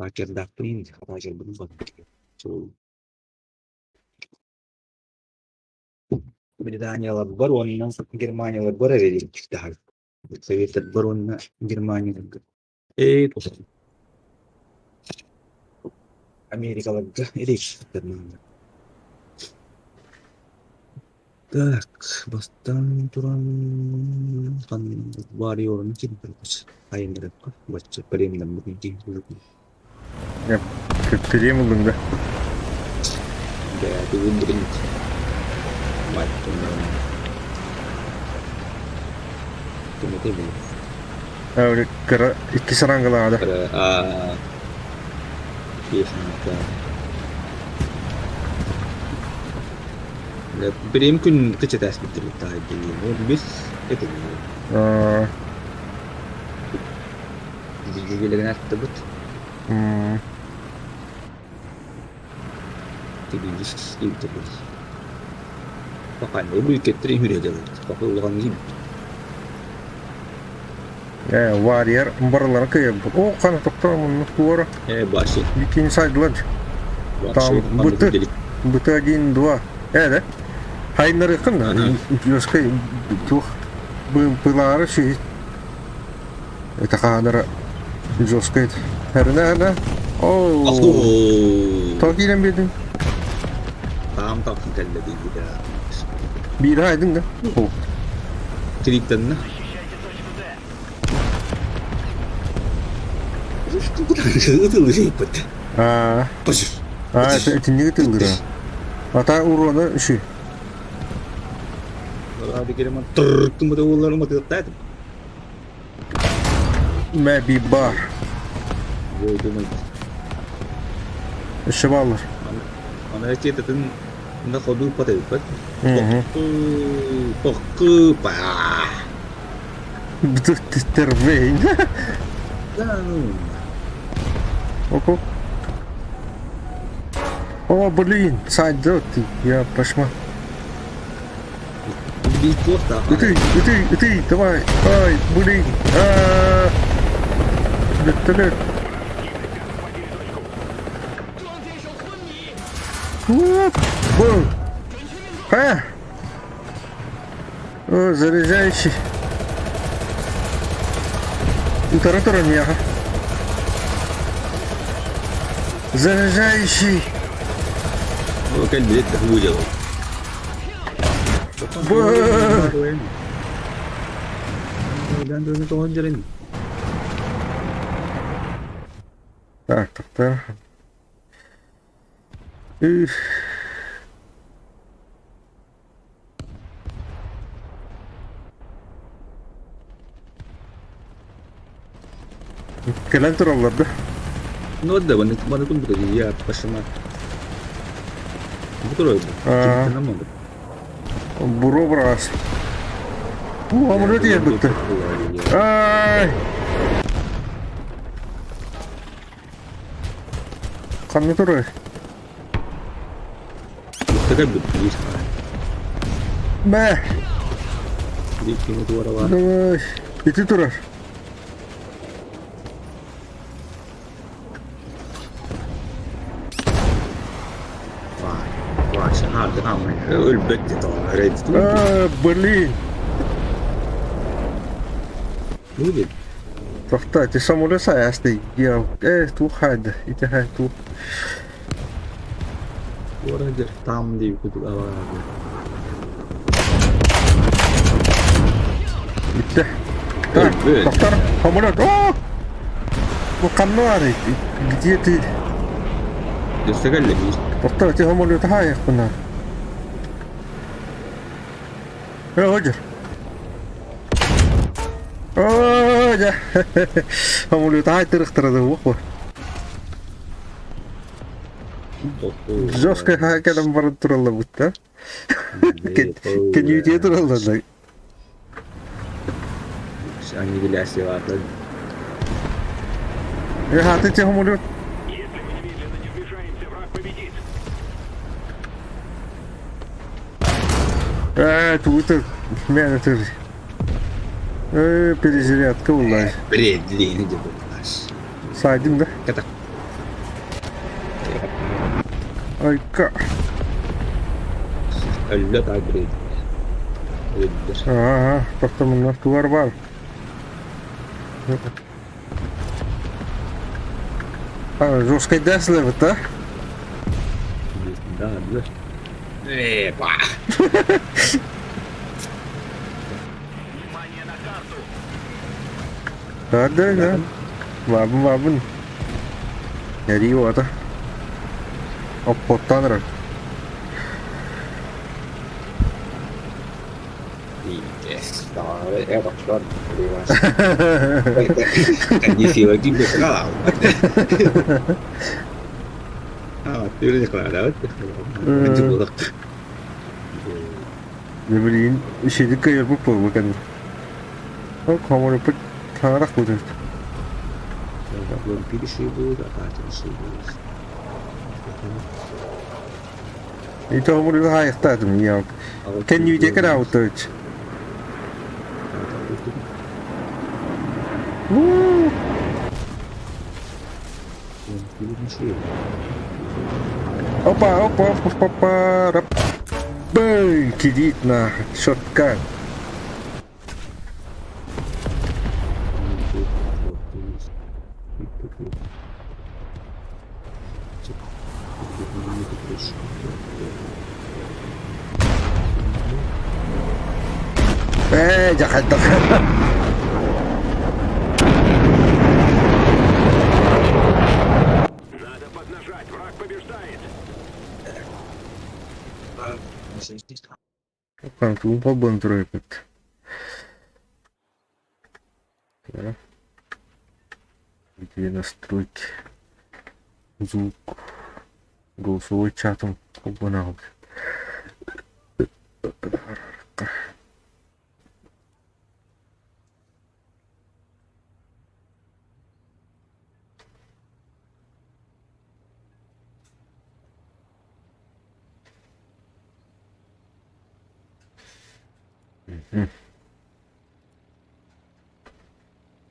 Хакердаахпын, хакербын Британияларбар уонна Германияларбар эрэлиэхтээхпин. Советтарбар уонна Германияларга ээ Америкаларга эрэлиэхтээхпин. Так, бастаан туран Варьорун киллэрбит айаннарыахха бачча премнаммыт дии Премиум ыллыҥ да? Дэ, бүгүн бүгүн Кыра иккис арангалаҕа да? Кыра Бириим күн кычытааспыттар таайдыы 15 этим. Дьүгэлэрин аттыбыт. Тибилис илдьэбит. Паханны бүкеттер үһүрэ Пахы улахан киирбит. Э, Warrior барылара кыайбыт. О, хана тохтоо муннук туора. Э, башы. Бикини сайдылар. Там быты, быты один, два. Э, да? Хайнарыкын да. Жёсткой туох быылаары ши. Это хаанара жёсткой. Хэрнэ хэрнэ. Оо. Тоҕо киирэн биэрдиҥ? Таам там кэллэ диигитэ. Биир айдың да? О. Тириттэннэ. Ытылыйбыт. Аа. Аа, итинник ытыллыра. Ата уруона үшү. Мэ би бар. Өссө бааллар. Аны этиэтин на ходу патайбат. Тохку па. Тервейн. Да ну. Око. О, блин, сойдет ты, я пошма. Ытый, ытый, ытый, давай, ай, блин, а Вертолет. Был. А! О, заряжающий. Утара меха. Заряжающий. Ну, кэлбит выделал. Так, так, так. Üf. Кэлэн тураллар да? Ну да, маны кун буту я пашыма. Буту Аа. Буро бырас. Уу, амыры тиийбиттэр. Ай! Ханна турар? Мэ! Давай. Ити турар. А, блин! Тохтоо, ити самолет сайаасты. Я, э, туох хаайда, ити хаай туох. Там Бүттэ. Так, тохтор, самолет. О! Бу ханна баарый? Где ты? Тохтор, ити самолеты хаайыахпына. Э, Roger. Оо, дьэ. Самолеты хаайтырыхтара да уох Жестко кэлэн баран тураллар да. Кэньүүтүө тураллар. Аннигиляциялаата. Хааты те самолет. Ээ, тугу мээнэ тыр. Ээ, перезарядка буллай. Бред, длинный деп буллаш. Сайдым да? Ката. Айка. Өллө таайбырыйдым. Өллөр. Аа, тохтомуннар тугар бар. А, жесткайда сылабыт, а? Да, да. Э, па. Да, да, да. Бабын, бабын. Ярии ота. Оппоттан ырар. Дьэ билигин ишиди кыайарбыт буолбут кэннэ. Ол хомуруйбут таҥарах буолуо. Ити хомуруйга хаайыктаатым ийэм. Кэннибитиэкэ даабыттарыч. Опа, опа, опа, опа, рап. Бэй, кредит на шоткан. Ээ, дьахайдах. Надо поднажать, враг побеждает. Тугун турайбыт. Где настройки? Звук. Голосовой чатом холбонаҕыт.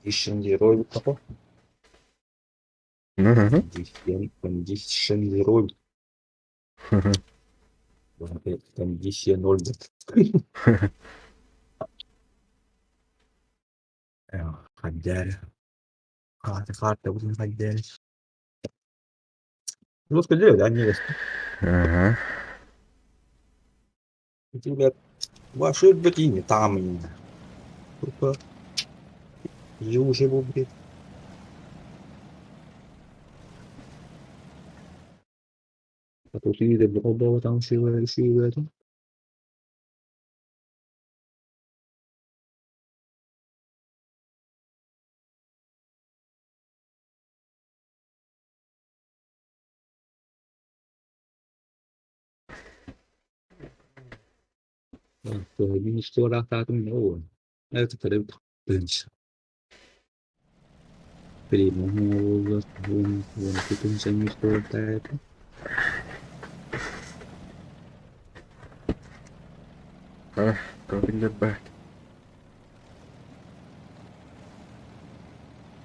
Condition zero. Condition zero. Condition ноль. Хаддер. Карта, карта, хаддер. Ну, скажи, да, не Ага. Тебя ваши бикини там. Только уже будет. А тут и до там шивает, шивает. Биллэрбэт.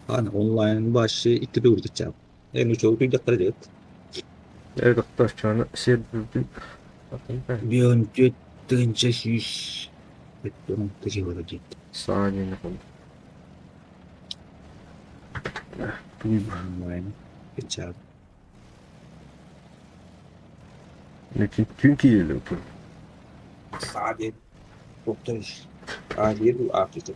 Онлайн башы икки дурдуча. Эми чоу туйдактар дет. Эготточону сир Бион төт тыгынча сүүс. Өттөн тыжыгыра дет. Саанин кун. Онлайн. Кеча. Лекин түн киелі бұл. Саде. Токтор. Азия Африка.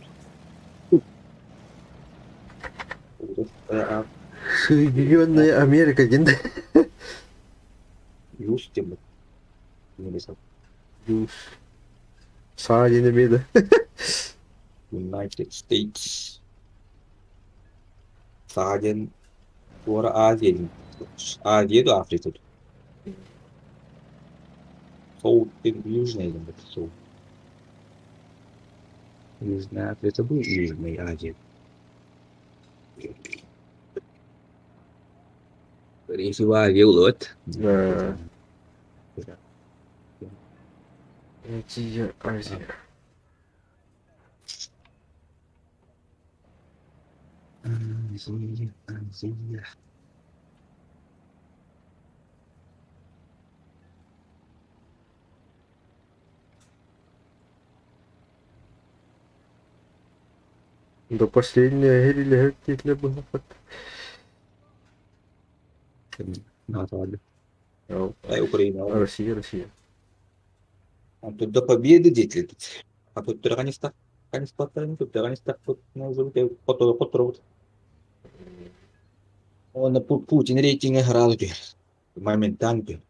Соединенная Америка ден. Юс тем. Немесе Юс. Саанин эмеді. United States. Сааден туора Азия. Азия да Африка. Соут Южная ден. Соут. Южная Африка был Южной Азия. Скорее Азия улот. Да. Азия, Азия. Азия, Азия. До последнего эһириилэһэр диэтилэр быһахпыт. НАТО Украина. Россия, Россия. Тут до победы дети тут. А тут хотторобут. Уонна Путин рейтингэ хараалы түһэр. Моментально түһэр.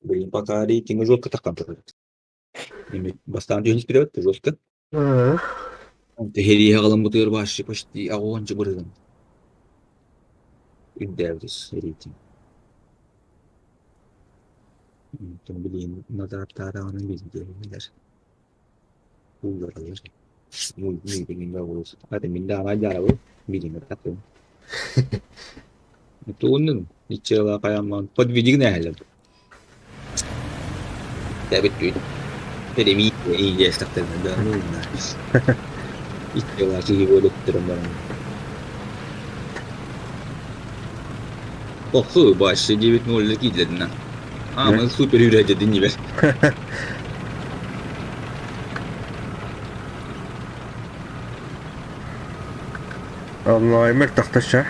Блин, пока рейтинг жестко таххан турар. Бастаан түһэн испитэ жестко. Тэһирииһэ аҕаламмытыгар вообще почти аҕуонча бырыгын. Үрдээбитис рейтинг. Онтон билигин натааттаатаҕына билдиэллэр. Ууллараллар. Мин даҕаны дьаарабын билиҥҥэ тахсыбын. Тугуннун иччилээх хайааммаан подведигин ээһэллэр. Тэбит түүн. Перемиин иилиэстэхтэринэ да иччилээх киһи буолуттарым баран. Оху, башы диэбит ноль киирдэринэ. Аамын супер үрээдэ диннибэр. Онлаймер тахташа.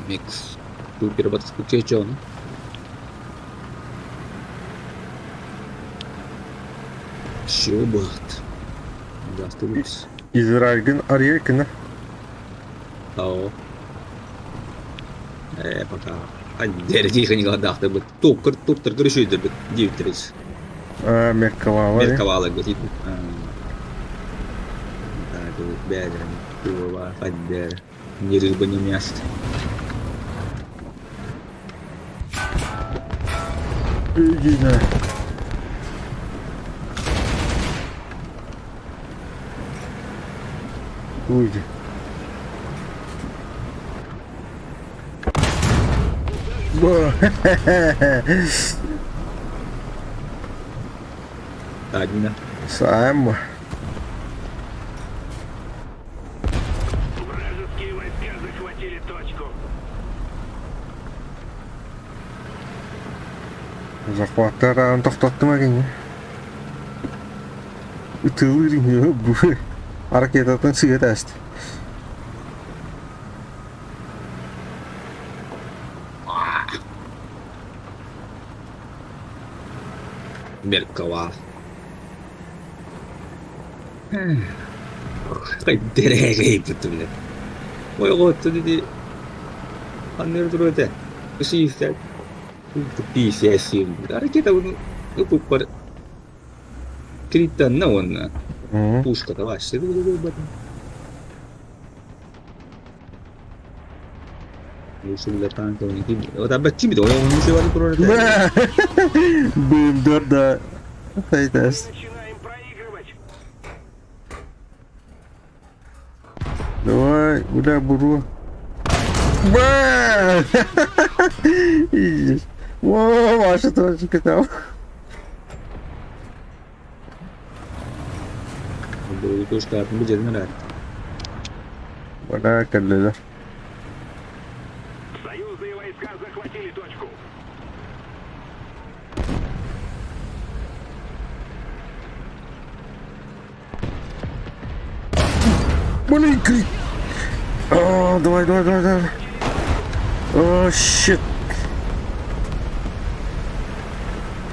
Микс переработка ну. Чего будет? Да, остаюсь. Израильгин Арьекина. Ау. Пока. Дердиха не голодах, бы топ топ торгреши бы 9 Меркавала. Меркавала говорит. Так, бедер, курва, фадер. Ни рыба, ни мясо. Иди на. Уйди. Одна. Сам. Вражеские войска захватили точку. Захваттаран тохтоттум агин. Ытылыр бу. Ракетатын сыгыт аст. Меркава. Дерегейт бля. Ой, вот диди. Аннер турute. 60. 57. Ракета ну пуппар. Криттанна онна. Пушка вообще. Sulla tanka Табачи Бым да. Хайтас. Начинаем проигрывать. Давай, куда буру? Ба! О, ваша точка там. Бара кэллилэр. Союзные войска захватили точку. Блин, крик! О, давай, давай, давай, давай. О, shit.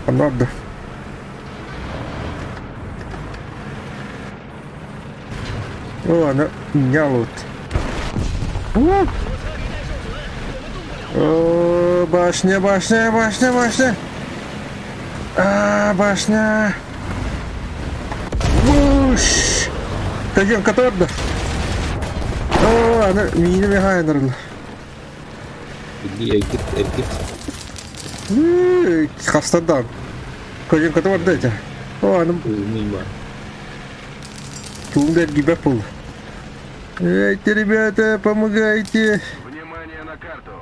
А надо. О, она меня вот. О, О, башня, башня, башня, башня. А, башня. Уш. Кадем, которда. О, она меня мехает, Эргит, эргит. Хастадан. Кадем, которда эти. О, она Мимо. Тулда гибепул. Эйте, ребята, помогайте. Внимание на карту.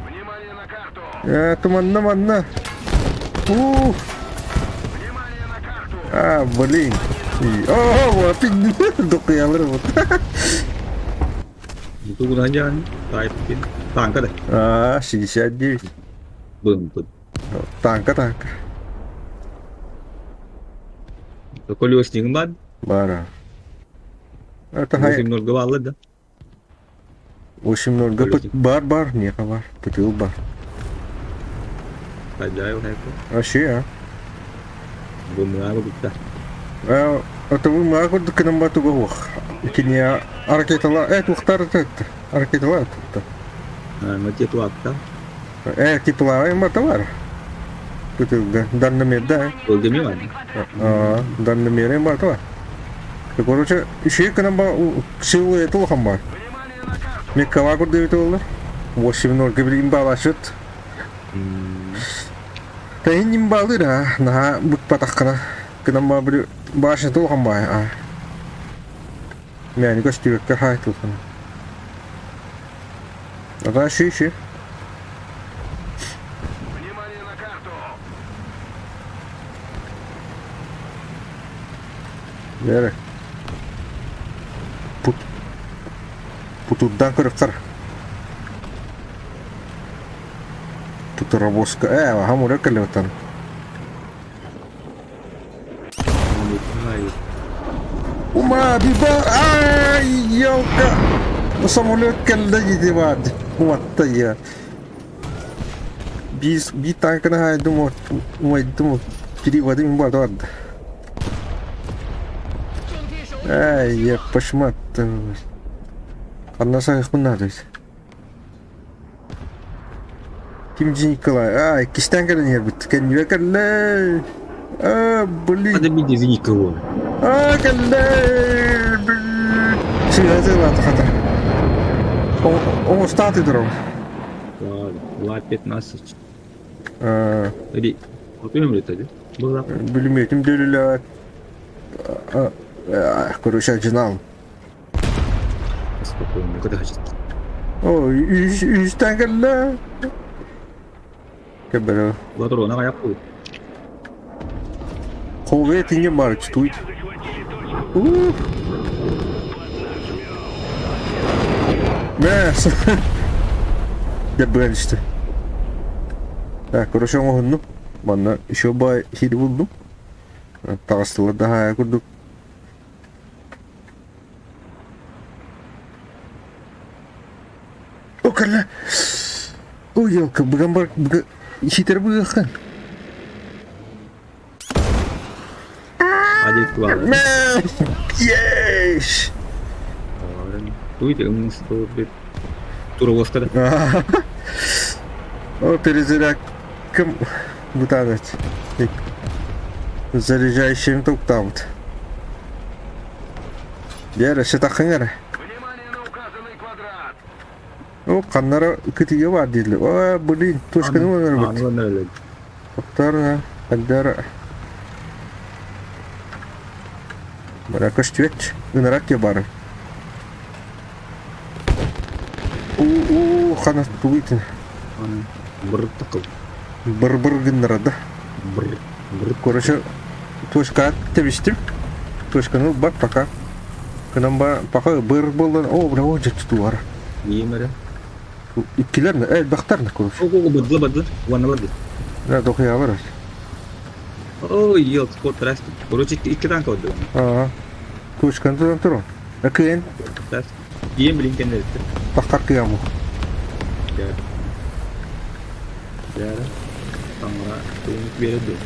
Внимание на карту. А, туманна, манна. Ух. Внимание на карту. А, блин. Они Оо, докуялар вот. Тугунан дьаһан таайппын. Танка да. А, 69. Бымпыт. Танка, танка. Колеснигин бар. Бара. Это хай... 8-0 бааллар да. 8-0 бар бар, неха бар, ПТУ бар. Хозяев хайпа. Вообще, а? Бумага бутта. Это вы мага курдук ба туга уох. Кине ракетала, тухтар это, ракетала это. Мате туатта. Тепловая мотовар. ПТУ, данный да. Өлгеми А, данный мер мотовар. Короче, еще канамба силы это лохамба. Меккава курдук это 8-0 кибрим балашыт. Тэһин имбалыр а, наһаа быкпатаххына гынан били башня улахан баай а. Мэни көстүбэккэ хаайтылхан. Ата ши ши. Внимание на карту! Бere. Пут. Путурдан көрөктөр. Путуровозка. Хамура кэллэбэтэн. Ума, биба, ай, елка. Самолет кэллэ дии Уматта я. Биз би танканы хайдым умайдым переводим бар. Ай, я пошмат. Аннаса надо. Ким Николай? Ай, кистен кэлэн иһэрбит. Кэннибэ кэллэ. А, блин. Hadi bir dizi никого. А, кэллэ. Сыа хата. О, статы дорог. Ла 15. А, Hadi. Отуем ли тогда? Была. билметим дөлүлэ. Короче, жинал. Спокойно. Куда хочет? О, үстен кэллэ. Кэбэро. Латрона каяк бу. Хове тинге бар чтуйт. Захватили точку. Ух. Мэс. Я бrenчти. Так, короче, оҥоһуннум. Манна еще бай хири булдум. Таҕыстылар да хаайа курдук. О, кэллэ. Ой, елка, быган бар, хитер быган. Hadi туала. Мэ! Еш! Туйт ымсто бит. Туровозка да. О, перезарядкам бутанать. Заряжающим токтаут. Дера, шатахыңар. Внимание на указанный квадрат! О, каннара кытыга бар дийлер. О, блин, точканы бар бит. Аны öyle. Токтар, Андара. Бара көстүөт. Ынарак я бар. У, хана туитин. Быр такыл. Быр-быр гыннарада. Быр. Быр. Короче, точка тебистим. Точканы бак пока. Кынан ба пока быр болдан. О, бля, о, жет туар. Иемере. Иккилер, бактар на короче. О, о, быдлы быдлы. Ванна быдлы. Да, дохуя бар. Ой, елка, кот раз. Короче, iki танк oldu. Ага. Точканы тудан туру. Акын, Ием билин кеннерди. тахтар кыяму. Gel. Gel. Tamara туймук береди.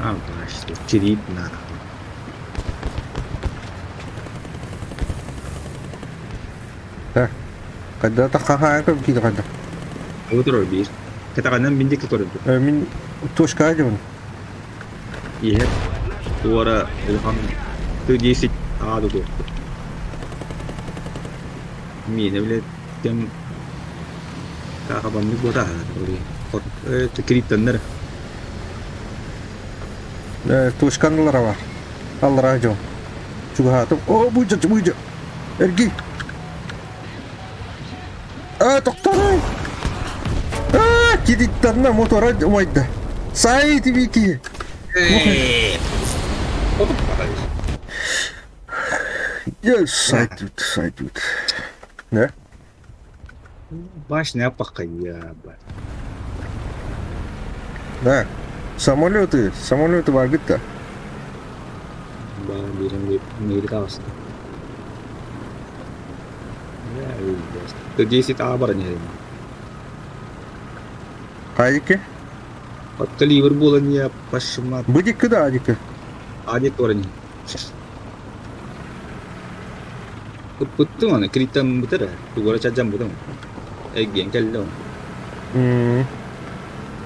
А, что чирит на. Так. Когда тахха кым киде кайда. Отур бир. Катаганан миндик көрөдү. Мин точка один. Иһер. Туара улахан Т10 А ду. Мин биле тем кахабаннык бота. Хот криптаннар. Точканылар бар. Аллара жо. Чугатып. О, буйжа, буйжа. Эрги. А, токтор. А, кидиттарна мотора умайда. Сайт Вики! Сойдут, сойдут. Да? Башня пахая. Да. Самолеты, самолеты баргытта. Десять А баран Хайдики? Отто Ливерпула не пошма. Быдикки да адики. Ади торани. Ыппыттым аны криттан бытар тугара чаджан бутым. Эгген кэллэ.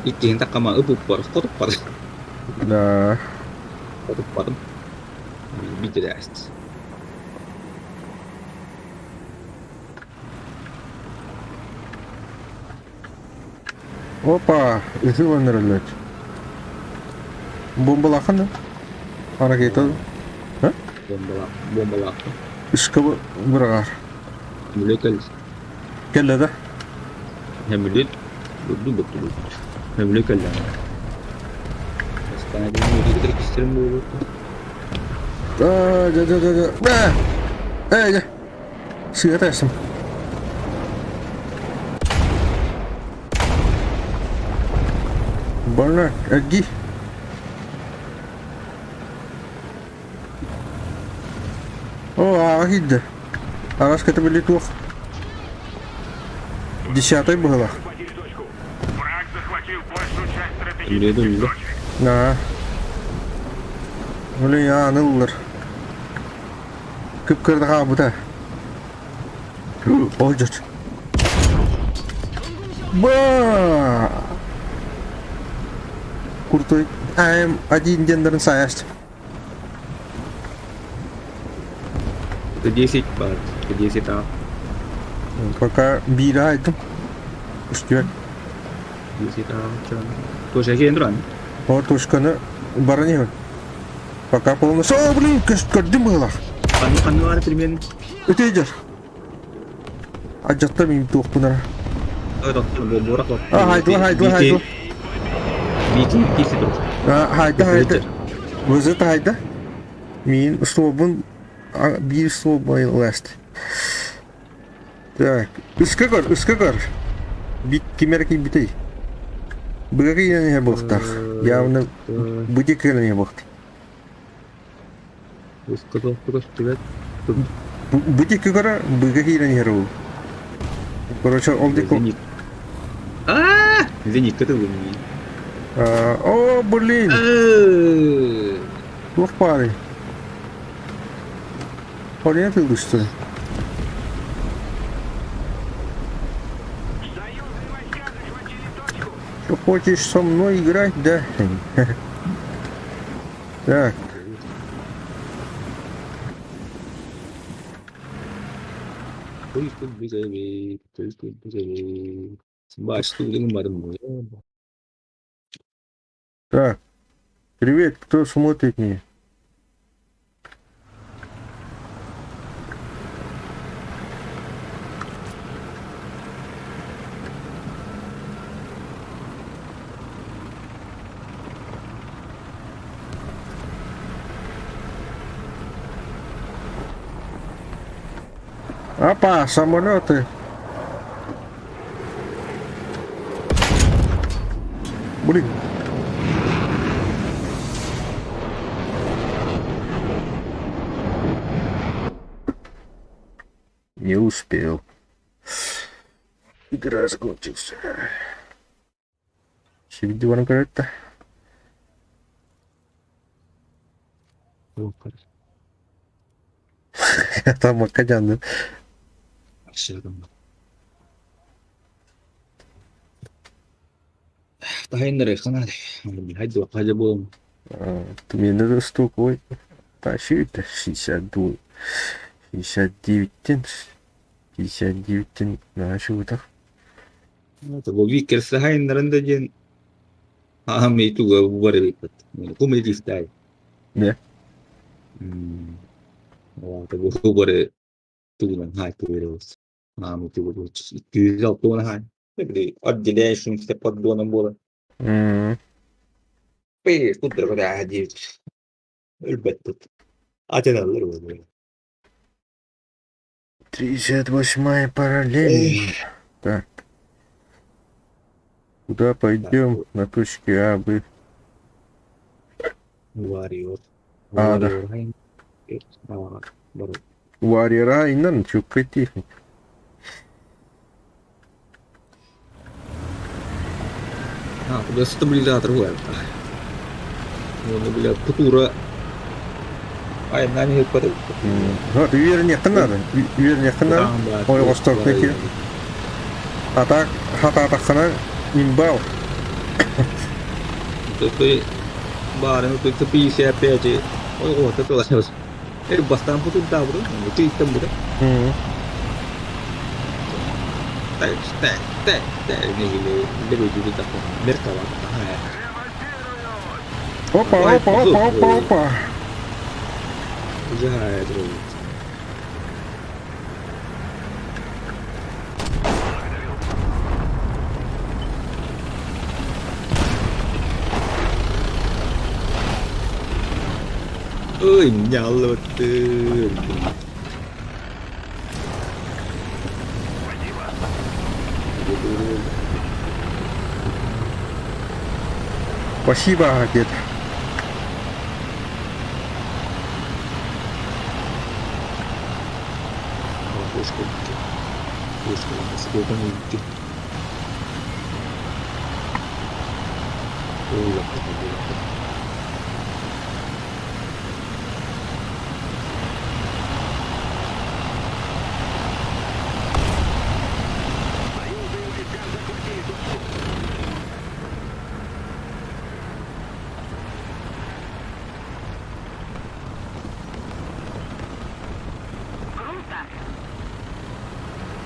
Иккиһин таккама ыпыппар, хотуппар. Да. Хотуппатым. Битирээст. Опа, ытыы өллөт. Бомбалахан да? Ракета. А? Бомбалаах, бомбалаах. Ышка быраҕар. Мүлө кэл. Кэллэ да? Мүлүт. Бурду бутту. Мүлө кэллэ. Да, да, да, да, да. Э, э, сыата эсим. Больно, эргий. О, ааҕа киирдэ. Араас кэтэбили туох. Десятай быһылах. Враг захватил большую часть стратегических точек. Аа. Блин, ааны ыллар. Кып-кырда хаалбыта. Ой, дьот. Ба! Крутой АМ1 диэннэрин саайаст. Это 10 бар, 10 А. Пока биир айдым. Үстүөр. 10 А. Тоже киэн туран. О, точканы баран иһин. Пока полностью. О, блин, көрдүм быһылах. Ханны ханны бар примерно. Өтейдер. Адьаттар мин туохпунара. А, хайдла, хайдла, хайдла. А, хайда, хайда. Вызыт хайда. Мин столбун биир столбун ласт. Так, ыска көр, ыска көр. Бит кимер кийбитей. Быга киирэн иһэ буолуохтаах. Явно быдьа киирэн иһэ буолуохтаах. Быдьа көрө быга киирэн иһэр ол. Короче, ол дико... Зенитка ты О, блин! Туох баарый? Полина тыллышты. Союзные войска захватили точку. Что хочешь со мной играть, да? Так. Так. Привет, кто смотрит меня? Опа, самолеты. Блин. Не успел. Игра закончился. Сибиди баран көрөттө. Там Макадян. Мне надо столько. Тащи это 62. 69 59 начал так. Виккерсахайннарында диэн аамай туга бар эбиппит. Кумедистай. Да. Бу бары тугунан хай тугеребыз. Аамай тугу 260 хай. Били отделяющимся поддоном было. Пи, куддара диэбит. Өлбөттүт. Атыналлар буолуо. 38-я параллель. Так. Куда пойдем? На точке А, Б. Warrior. А, да. Warrior. Warrior иннан чуккай техник. А, туда стабилизатор буолар. Уонна бля кутура айаннаан иһиппэт Вот, үөрниэххин наада. Үөрниэххин наада. Ойоҕосторго киир. А так хатаатаххына имбал. Той баарын той 55 ойоҕоһо тылас. Э бастаан путурдаабыт, тыыттан быта. Так, так, так, так, Опа, опа, опа, опа, опа. Ой, нялоты. Спасибо, дед.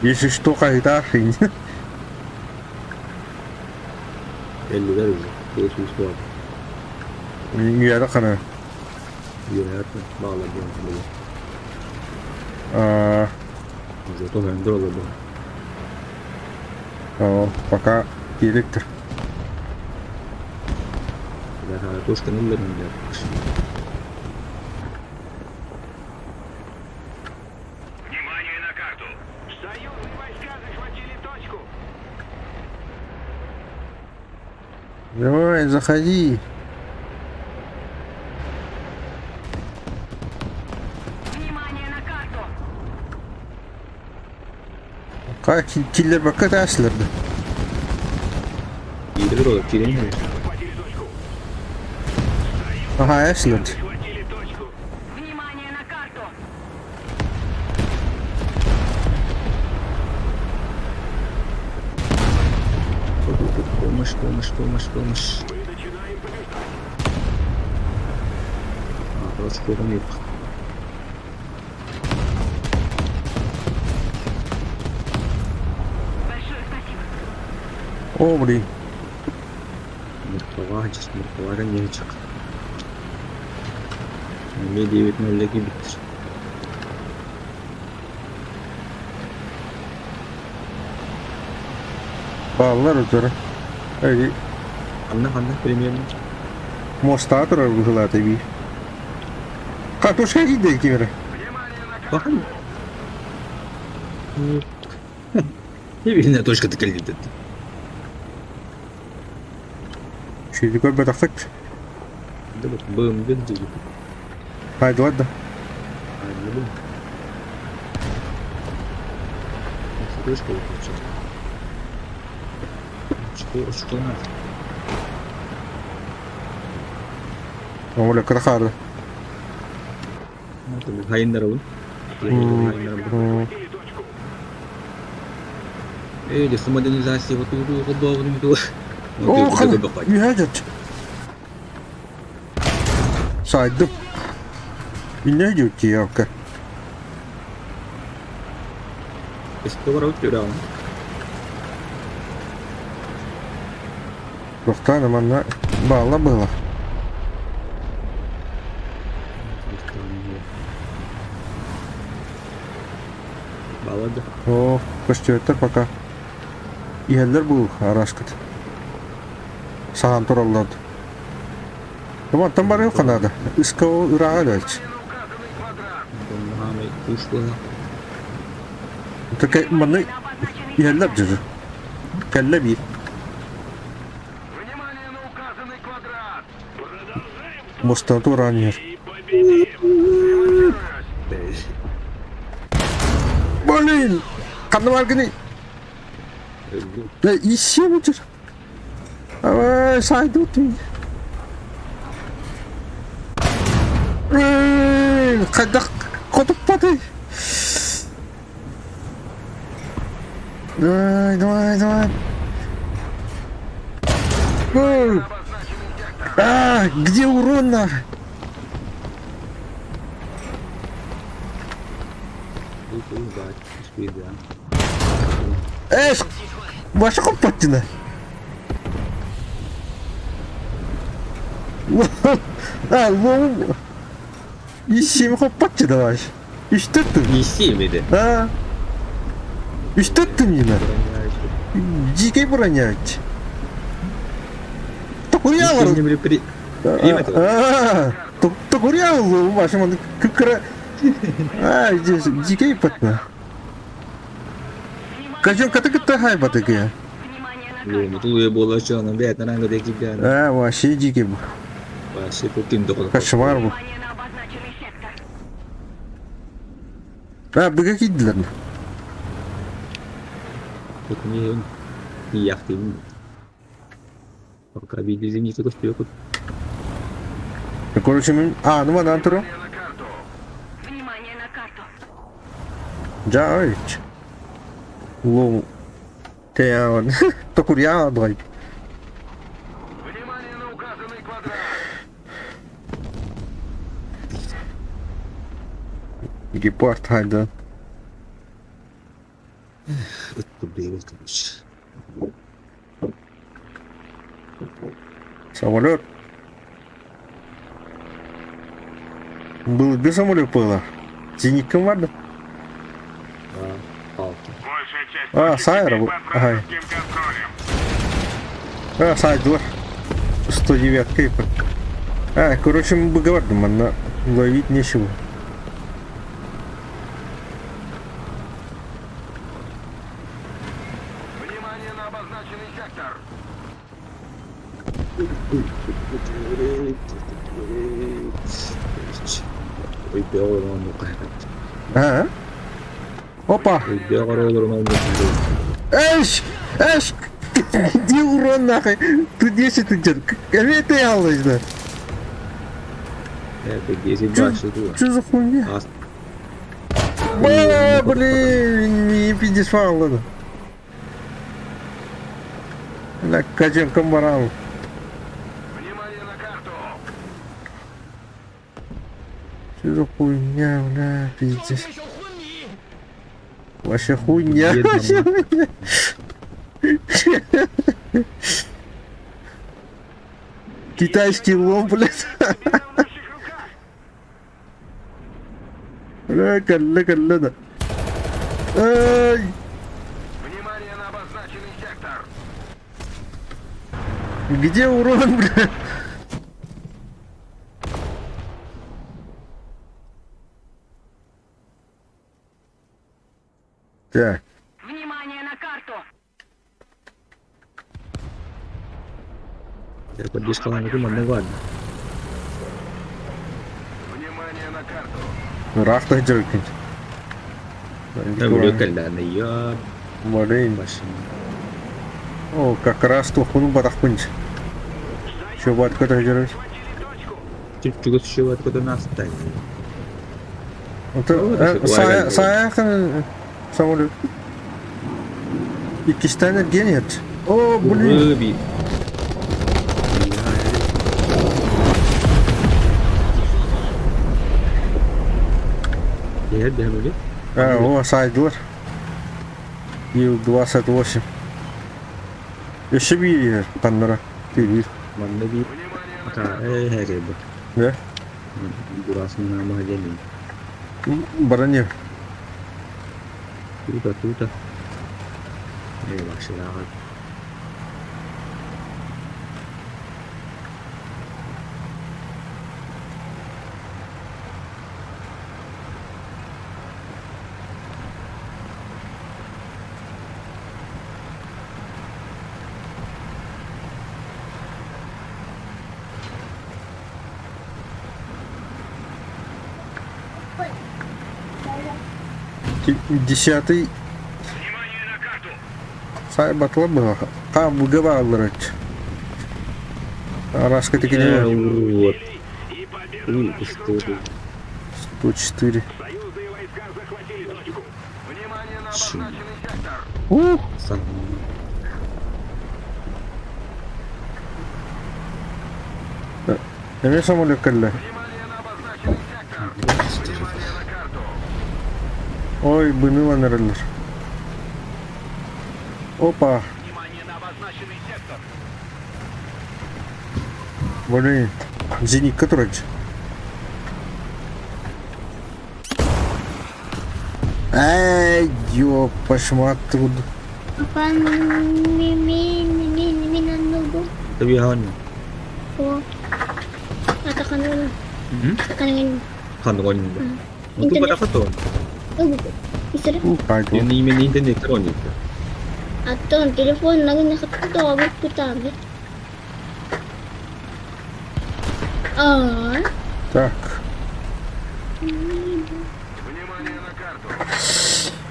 Если что, когда Эллилэр уже. 500 буолла. Үөрэ хана. Үөрэ баала буолла. А, Уже тоже андрола был. О, пока директор. Да, точка нуллер Внимание на карту! Союзные войска захватили точку! Давай, заходи. Внимание на карту! Как киллер бакка ташларды. Киирер ол киирен Захватили точку! Ага, эшлерд. Захватили точку! Внимание на карту! Помощь, помощь, помощь, помощь. Мы начинаем побеждать! А, короче, кого нет. Большое спасибо. О, блин. Миркова, Миркова нечек. Мне 9-0 гибит. Бааллар өтөрө. Эри Ханна ханна примерно. моста турар быһылаата би. Катушка киирдэ кимэрэ. Бахан. Видно, точка такая. Шиди көрбөтөхпүт. Да вот БМГ где Хайдылар да. А, не был. Точка выключить. Очко, очко надо. Оля кырахары. Хайындар М. Эй, модернизация вот тут удобно. О, хан. Үһэдет. Сайдым. Инне диэки. Тохтаан манна баалла быһылах. Баллада. О, көстүөттөр пока. Иһэллэр бу араскыт. Сахан тураллар. Мантан барыахха наада. СКО ырааҕа өлөөччү. Хаамай куус буолла. Манна иһэллэр дьөрү. Кэллэ биир. Мустан туораан иһэр. Блин! Ханна бааргыный? Да ищи будешь. Ай, сайду ты. Блин, хайдах хотуппатый? Давай, давай, давай. Ой. А, где урон нахуй? Эх, ваша компотина. А, лоу. Ищем хоппатчы давай. Үстөттүм. Ищем иди. А. Үстөттүм мина. Дикий броня. Токуялар. А, токуялар башым кыкыра. А, здесь дикий патна. Качон ката кытта хайбаты кия. Тулуя буола чоно бэйэтин аҥы диэки бэйэтин. А, вообще дикий бу. Вообще ким да Кошмар бу. А, быга кийдилэр. Хотун тиийэхтиин. Пока видели көстүө Короче, мен... А, ну манан туру. Внимание на карту. Жаайч. Лоу. Теан. Токурьян давай. Внимание на указанный квадрат. Гепард хайда. Самолет. Был без самолет было. Зенитком ладно? Большая часть А, точек Сайра теперь был. под Ага. вражеским контролем. А, сайдылар. 109 кейпер. А, короче, мы бы говорим, она ловить нечего. Внимание на обозначенный сектор. А? Опа! Эш! Эш! Где урон нахуй? Тут 10 идет. Это я да. Что за хуйня? Ба, блин, не пиздец фаул. На каченком барал. Внимание на карту. Что за хуйня, бля, пиздец. Вообще хуйня, вообще хуйня. Китайский лом, блядь. Бля, калла, калла, да. Ай! Внимание на обозначенный сектор. Где урон, бля? Так, Внимание на карту. Внимание на карту. Рахта деркин. Блин. О, как раз тухуну барахпынч. Че батка деркин. Саяхын самолет. Иккистән гениет. О, блин. А, о, сайдылар. Ил-28. Еще бир таннара. Бир. Да? Баране. Десятый Сайбатла быһа. Хаамыга бааллар эт. Араска тикини Вот. 104. Ух! Эмиэ самолет кэллэ. Ой, быны эрэллэр. Опа. Блин, зенитка турар. Эй, ёпашмат тут. Так.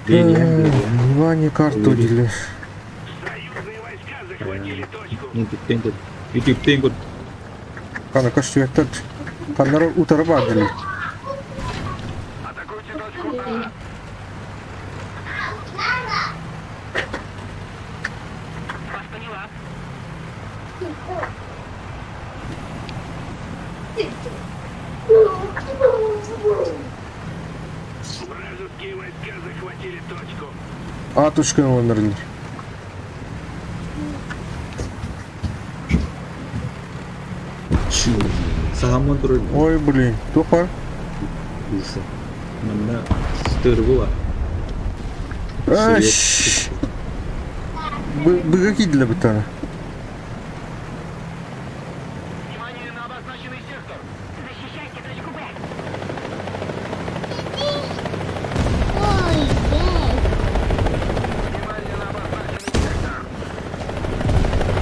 Внимание, карту дили. Қана көстүбэттэр. Ханнара утары баардылар. Атушканы ылыннарылар. Ой, блин, туох баар? Аш! Быга киирдилэр быттаҕына.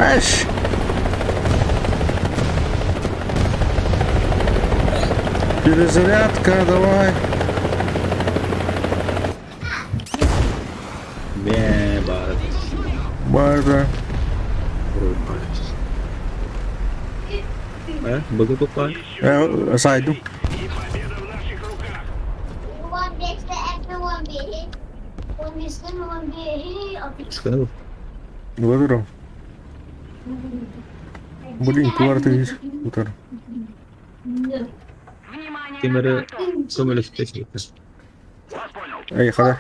Аш! Перезарядка, давай. Бара. Сайдым. Выберу. Блин, квартир утар. Эй, хада.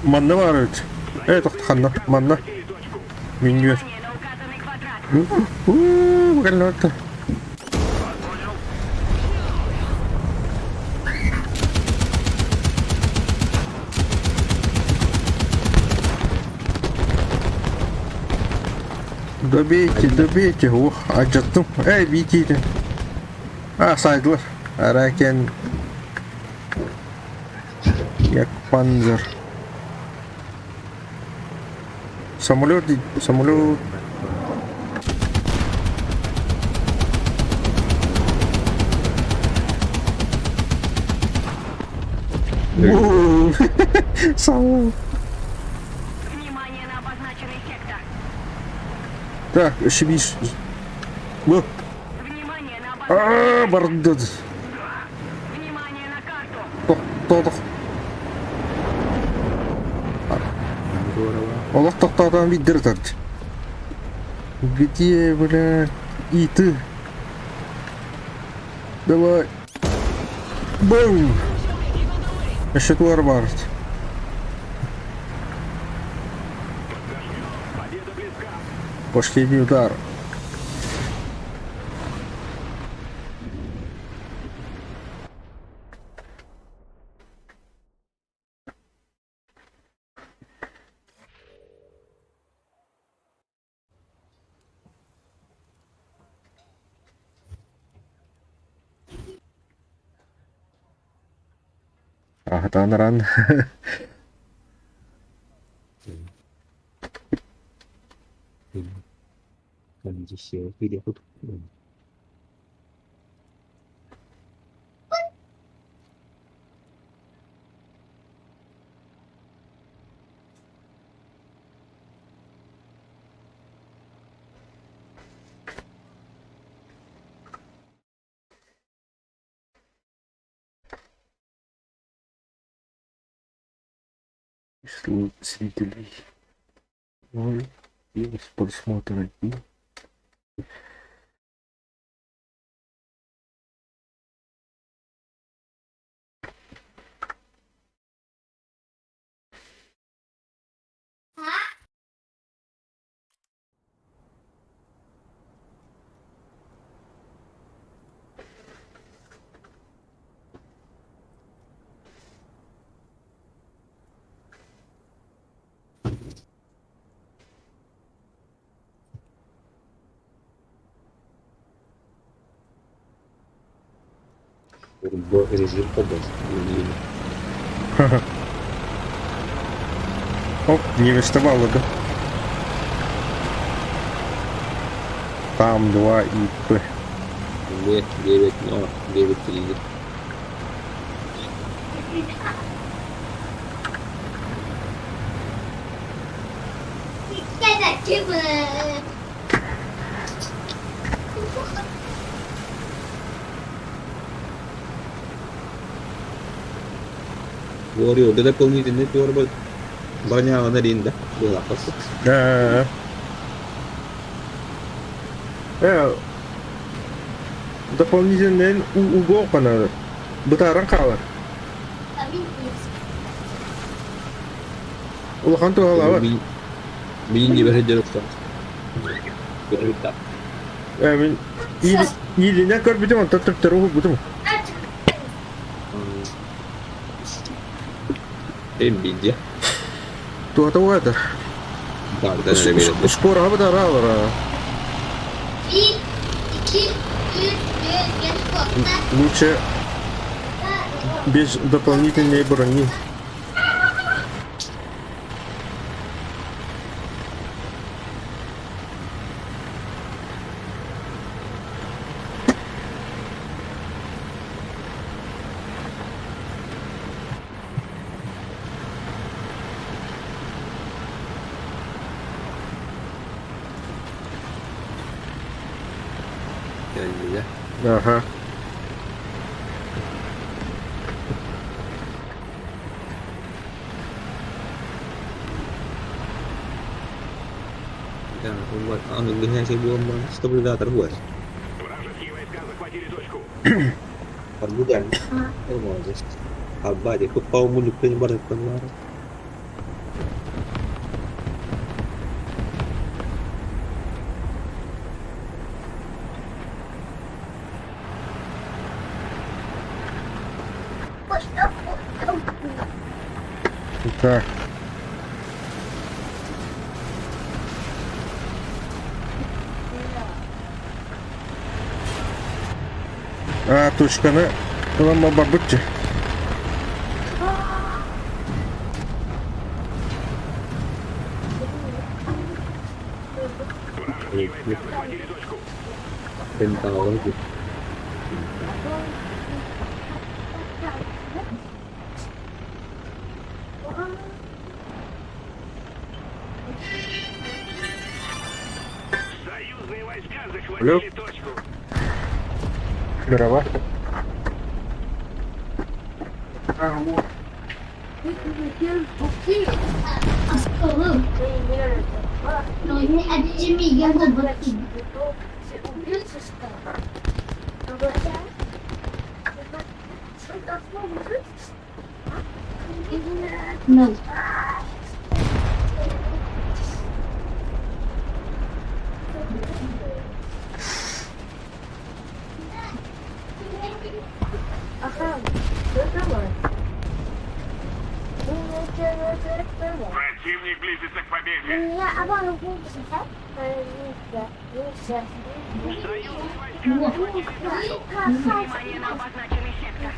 Манна баар эбит. Ээ, тохтоханна. Манна. Минньүөр. Уу, кэллэ Добейте, добейте. Ох, алдьаттым. Эй, биитиитин. А, сайдылар. Аракен. Як панзер. Самолет, самолет. Сау. Внимание на обозначенный сектор. Так, ошибись. Бу. Внимание на А, бардыд. Внимание на карту. Тохтоодох. Олох тохтоотон биирдэр ытард. Где, бля, и ты? Давай. Бум! Еще туар барт. Последний удар. Аһатаан аран. Зрителей ноль, минус просмотр один. Режим побос. Оп, не выставало, да? Там 2 и П. В 9, 0, 9, 3. Warrior, дополнительный первый броня на ринда. Была просто. Э, э, дополнительный угол пана. Бытааран хаалар. Улахан туһалаабат. Мин не бере Э, мин иилинэн көрбүтүм, онтон төптөрү уһулбутум. Nvidia. Туһата уһаатар. Да, да, Скоро бытаара алара. 1, 2, 3, 4, 5, 6, Лучше без дополнительной брони. Ага. Вражеские войска захватили точку. Так. А, точканы ылама барбытчы. Вражеские войска захватили точку. Pentagon. Союзные войска Алло. захватили точку. Здорово. No. Противник близится к победе. Союзные войска захватили точку. Внимание на обозначенный сектор.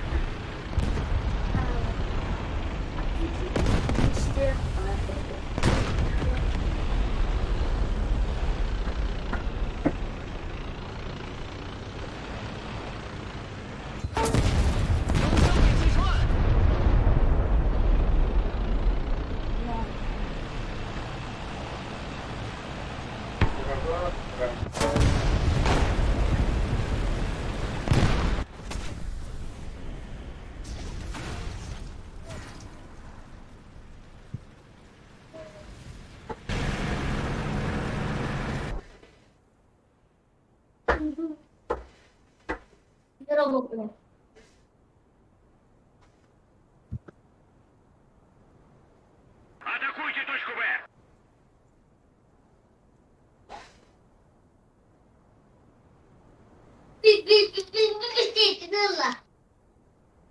Атакуйте точку Б!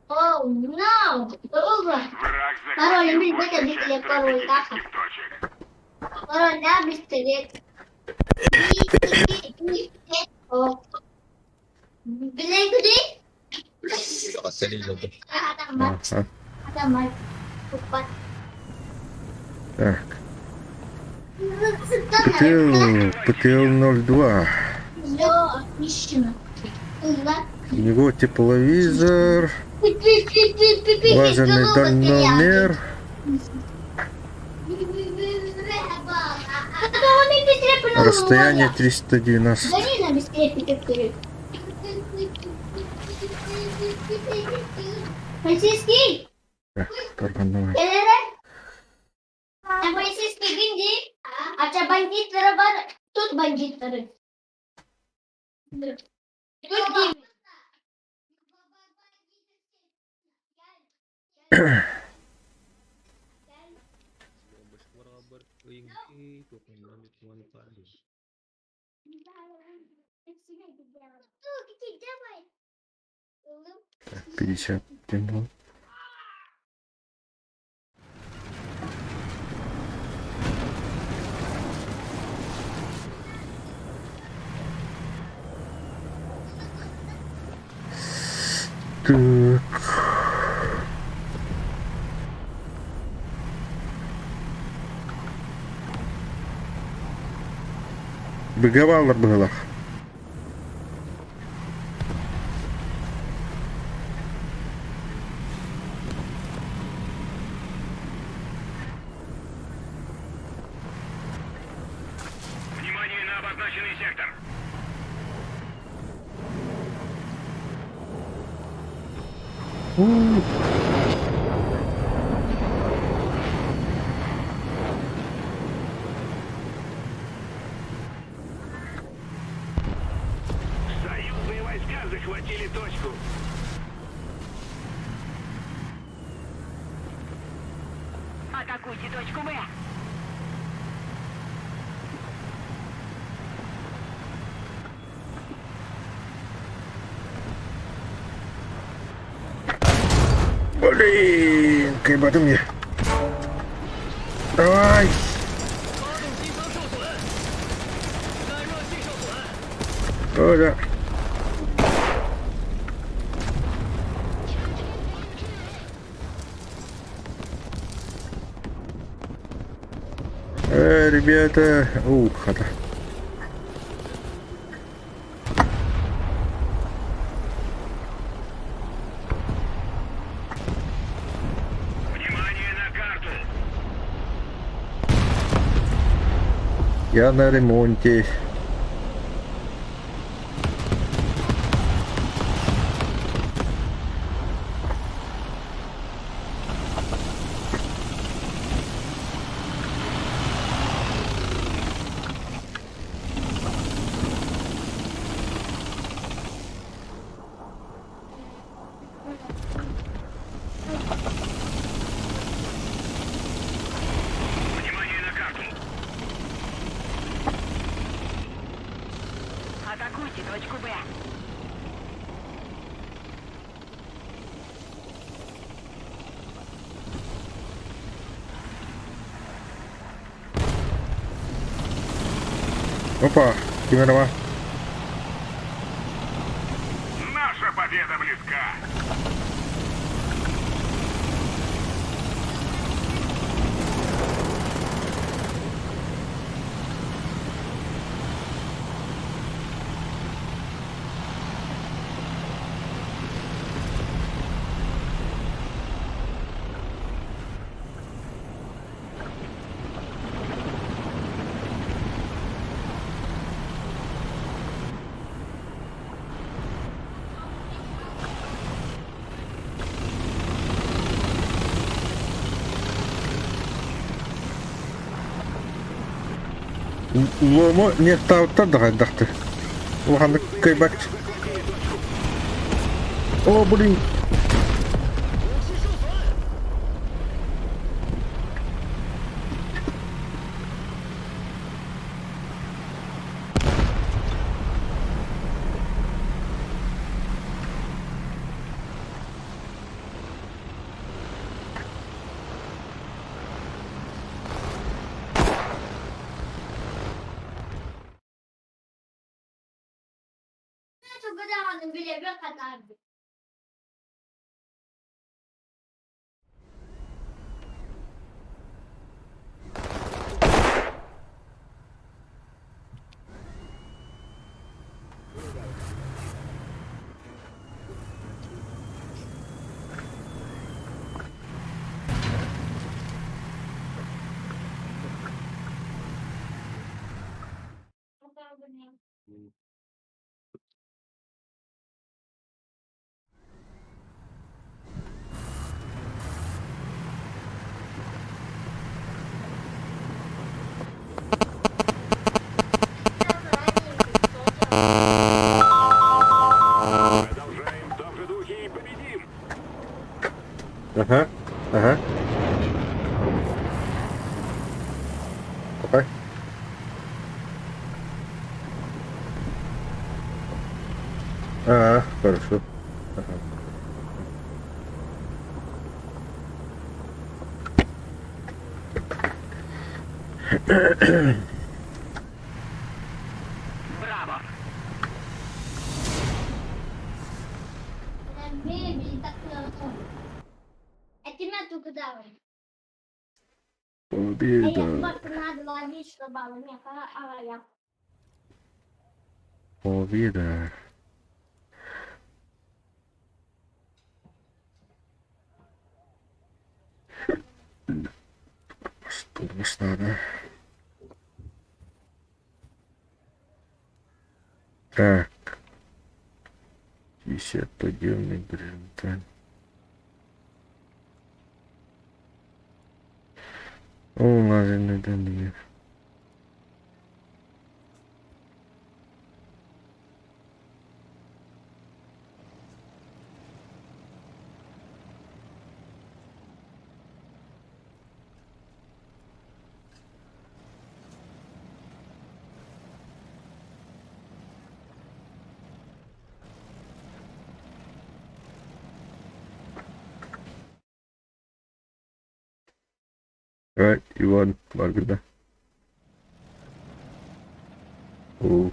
Oh no! Враг Пароль захватил билбэт большую эбит часть эле пароль стратегических точек. Пароль бистэрет. Биле Ага. Так. ПТЛ, ПТЛ-02. У него тепловизор, лазерный дальномер. Расстояние 390. Полицейский! Так, торган Полицейский бинди, а бандиттары бар, тут бандиттары. Тут Так, 51 был. Так. Беговалар быһылах. Внимание на обозначенный сектор! Союзные войска захватили точку. Атакуйте точку Б. Блин, кайбаты мне. Давай. О, да. Ребята, ух, хата. Внимание на карту! Я на ремонте. Внимание на карту! Атакуйте точку Б. Опа, камера. Наша победа близка! Лому неттаабыттар да хайдахтар. Улаханнык кыайбат. О, блин. Тугу билэбин хатаарбыт. Продолжаем в том же духе и победим! Ага, ага. Окей. А, хорошо. Ага. Браво! Победа. Победа. Что надо? Так. 50 подъемный горизонталь. О, лазерный дальномер. Right, you won. Margarita. Oh.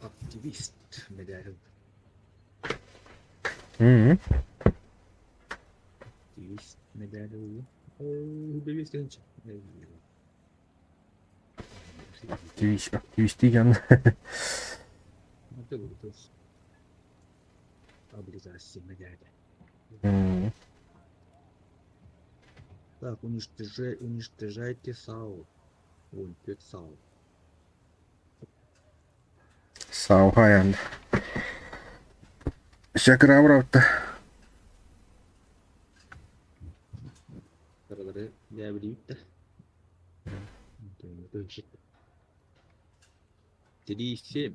Активист мэдээлэл. Активист, активистии дьон. Так, уничтожай, уничтожайте САУ. Ой, 5 САУ. САУ хайан. Шакырабыравта. Karaları diyebileyim de. 3,7.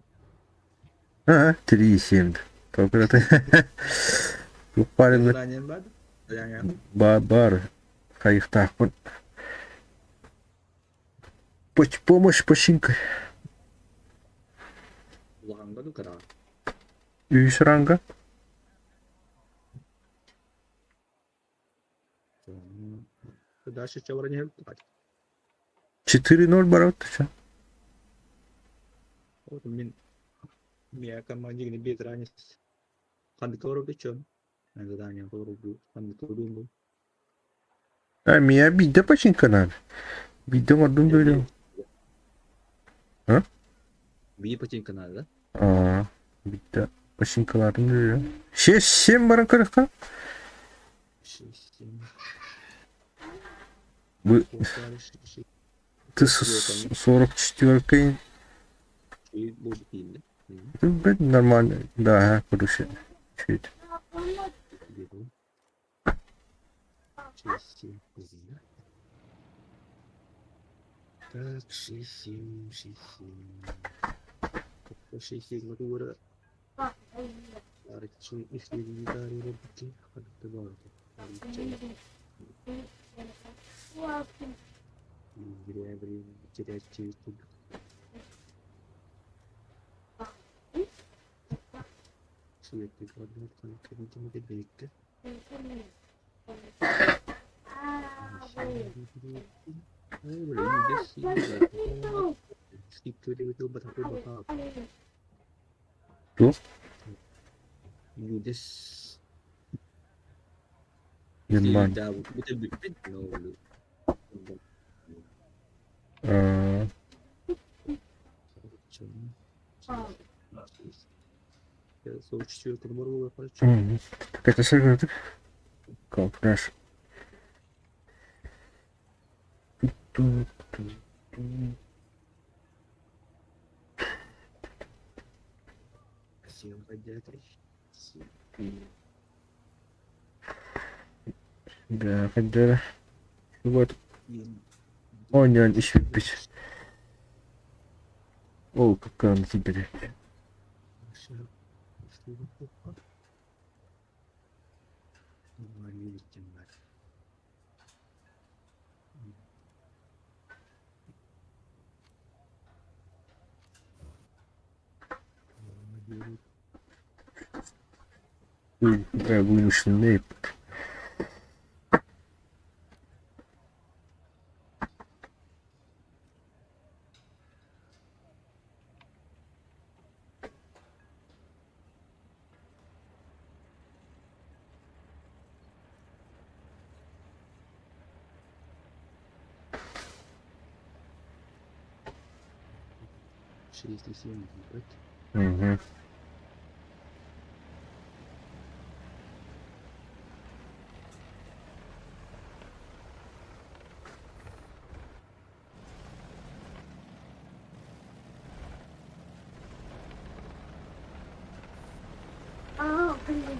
А, 3,7. Только Парень бар. Хайхтахпын. Помощь починка. Үс ранга. Дальше чего не 4-0 барат. Вот мин я команде не без разницы. А меня биде починка надо. Биде мордун бөлүм. А? Биде починка надо, да? А, биде починкаларын бөлүм. 6-7 баран кырыкка. 6-7. Вы ты 44-кой. Нормально. Да, короче. Чуть. Так, 6, 7, 6, 7. 6, 7, Ту? Нормально. Это что Компресс. Да, когда вот он еще бить. О, какая он теперь. Вынужденный. Угу. А, блин.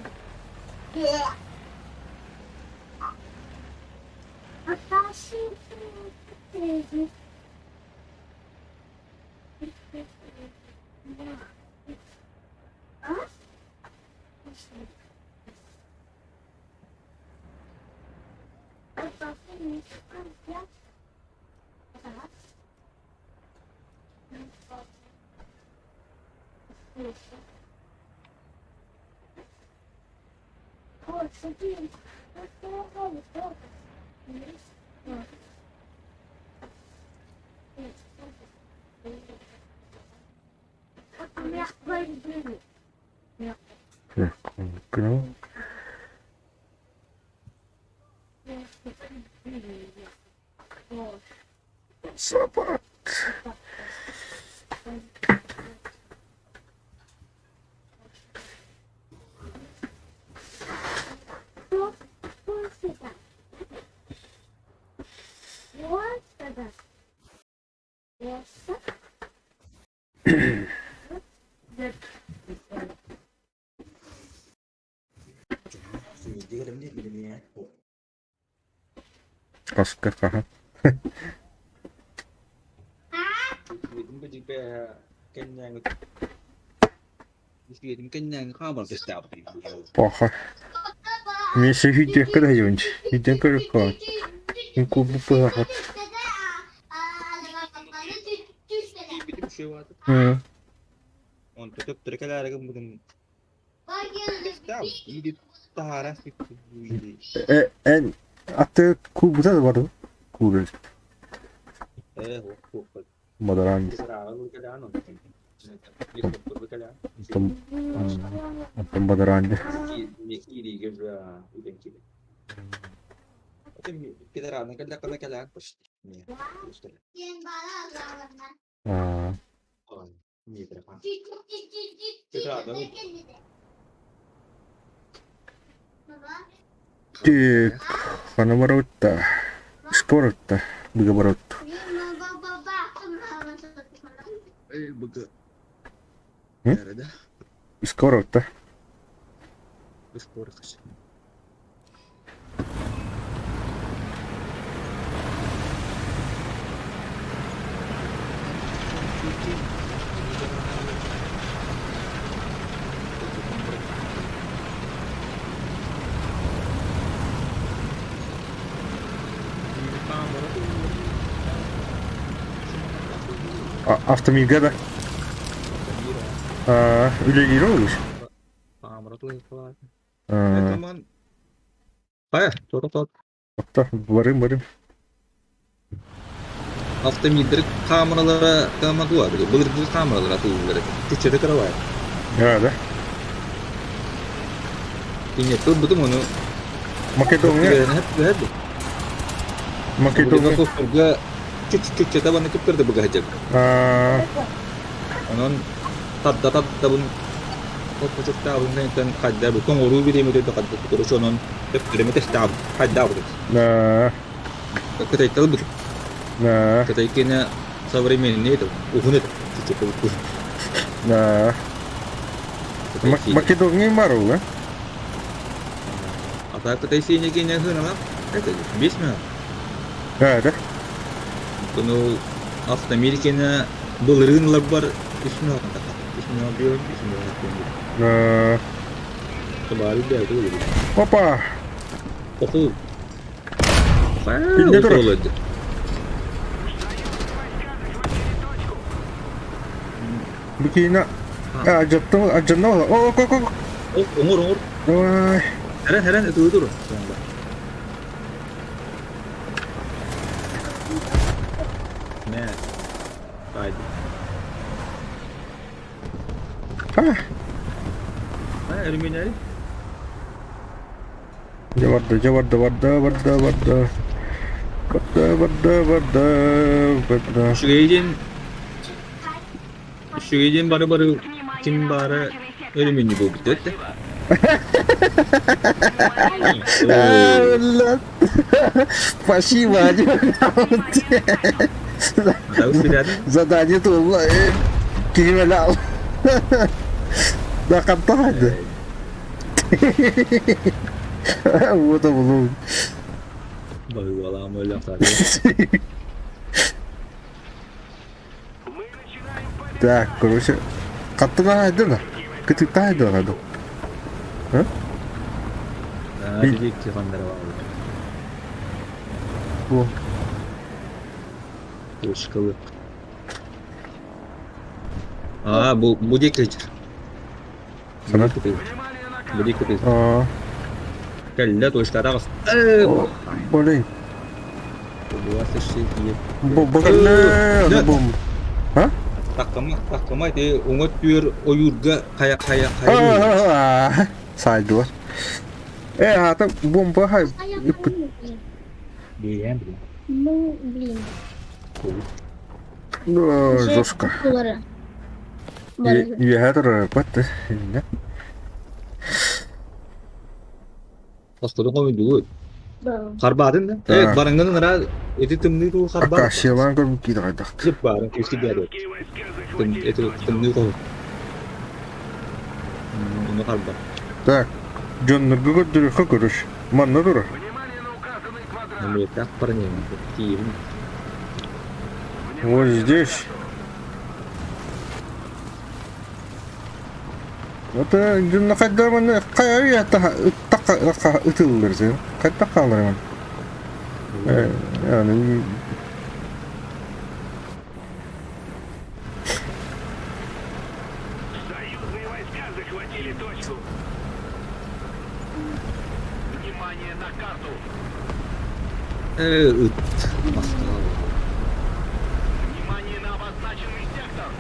Запад. Хаска хаһан Паха. Миэсэ сүүрдүөххэ да сылдьабын Сүүрдэн көрүөххэ Куурбуппут Онто төптөрү кэлээри гыммытын Эн аты куурбута да бардым куурар Модараан Онтон онтон бадараан Аа Тик хана барабытта спорта быга барабыт Скоро-то. Автомига да? Үлэлиир олус. Хайа, торо Отто барым барым. Автомобильдер камералара камадуа былыргы камералар атыылыыллар этэ. Чуччата кыравай. Да, да. Кине турбутум ону Македония. Македония. Македония. Чуччата баны кыптырды быгаһыдьак. Онон тадда таддабын хоппочуктаабын кэнниттэн хайда бу тоҥоруу бириэмэтэ да хадда короче онон төптөрөмө тэстаабын хайдаабытым. Кытайтал бут. Кытай киэнэ современный это уһун это чуччата Да. Македония марул, А так Кытай сине киэнэ хынала это 5 минут. Да, да. Ну, автомобиль киэнэ былырыын бар 3 минут 3 минут 3 минут. Опа! Оху. Билне турар. Бу киинэ алдьаттым алдьанна о о о Оҥор оҥор. Давай. Хэрэн хэрэн ытыы тур. Мэ. Haydi. А, Ha, өрүмүнэри. Дьэ барда, дьэ барда, барда, барда, барда. Барда, барда, барда, барда. Үчүгэй диэн үчүгэй диэн бары бары ким баара өрүмүнньү буолбут этэ. А, Спасибо. Задание туолла. Киһи Да хантаһайды. Вот булуу. Баһыыбалаам өлөх Так, короче, хаттынаһайды да. Кытыктаһайды да. А? Бу. Точкалы. А, бу бу диэки Хана? Бу диэки А, Кэллэ точкараҕас. Блин. Бу Бу кэллэ, бум. А? Таккама, таккама ити уҥа түөр ойуурга хайа хайа хайа. Саайдылар. Э, аата бомба хай. Ну, блин. Ну, жестко. Бары. Үөһэ турар бат. Хостодун комуйдугут. Харбаатын да? Э, барыңгын ынара эти тымныы туу харбаат. Акациялаан көрбүт киирэ хайдахты. Жып барын күүсті бәрі. Эти тымныы кого. Оны харба. Так, дьоннорго көрдөрүөххэ көрүш. Манна турар. Нөмүрэттээх парнем. Тиийин. Вот здесь. Это дьонно хайдах манна хайа ытыллар сен. Хайдах хаалар Yani Союзные войска захватили точку. Внимание на карту. Э, ыт. Москва. Внимание на обозначенный сектор.